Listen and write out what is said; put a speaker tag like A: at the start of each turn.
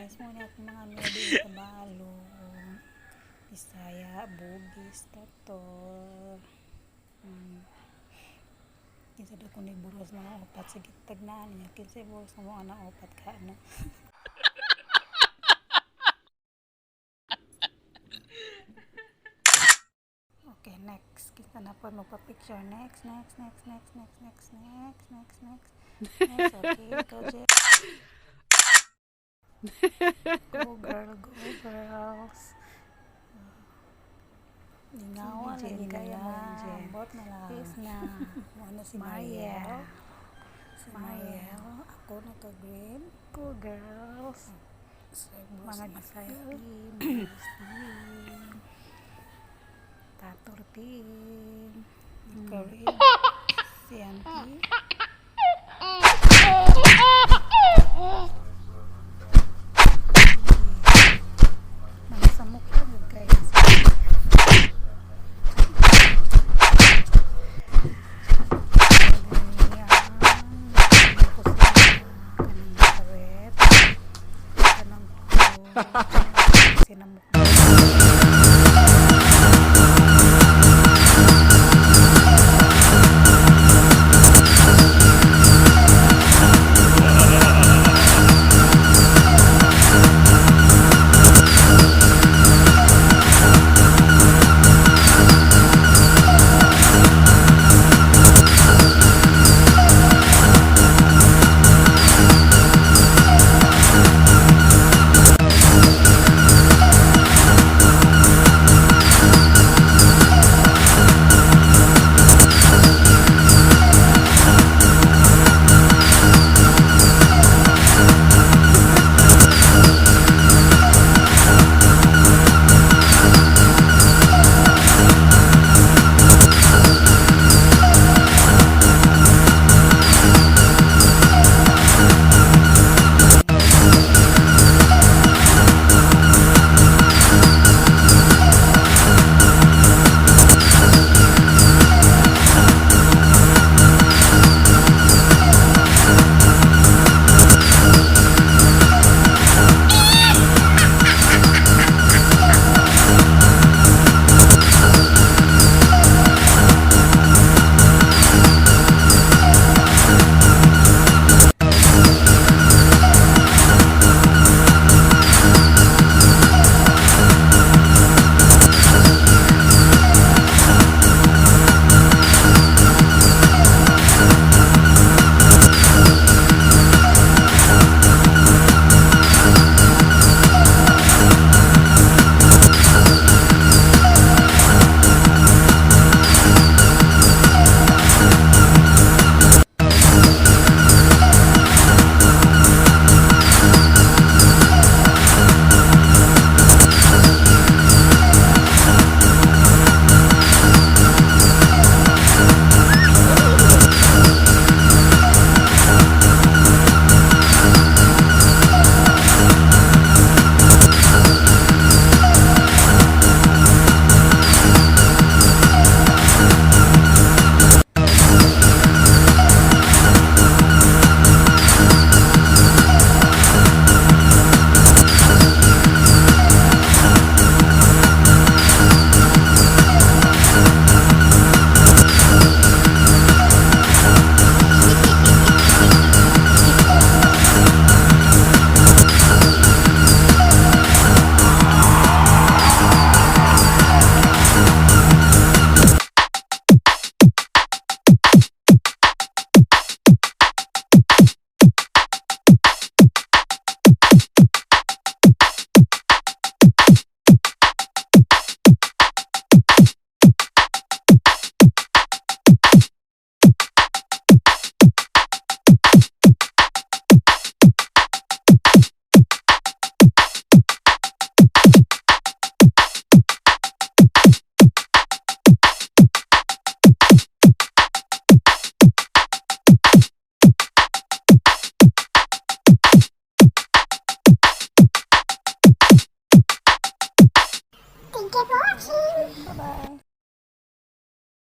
A: Guys, mao ni akong mga amiga diri kabalo. Bisaya, Bugis, Tator. Kinsa daw kuno buros mga upat, sige tagnaan niya. Kinsa buros mo ana upat ka na. Okay, next. Kita na po magpa-picture. Next, next, next, next, next, next, next, next, next. Next, okay. Go, Jen. Go, girl. Go, girls. Lingawa
B: Sige,
A: lagi
B: Jen, kaya mo yan, Jen.
A: Ambot na lang.
B: Peace na.
A: Mo na si
B: Mariel.
A: Mariel. Si Mariel. Ako naka-green.
B: Go, girls.
A: Mga
B: Mga Bisaya team, Bugis team, Tator team.
A: Naka-red. Si Auntie.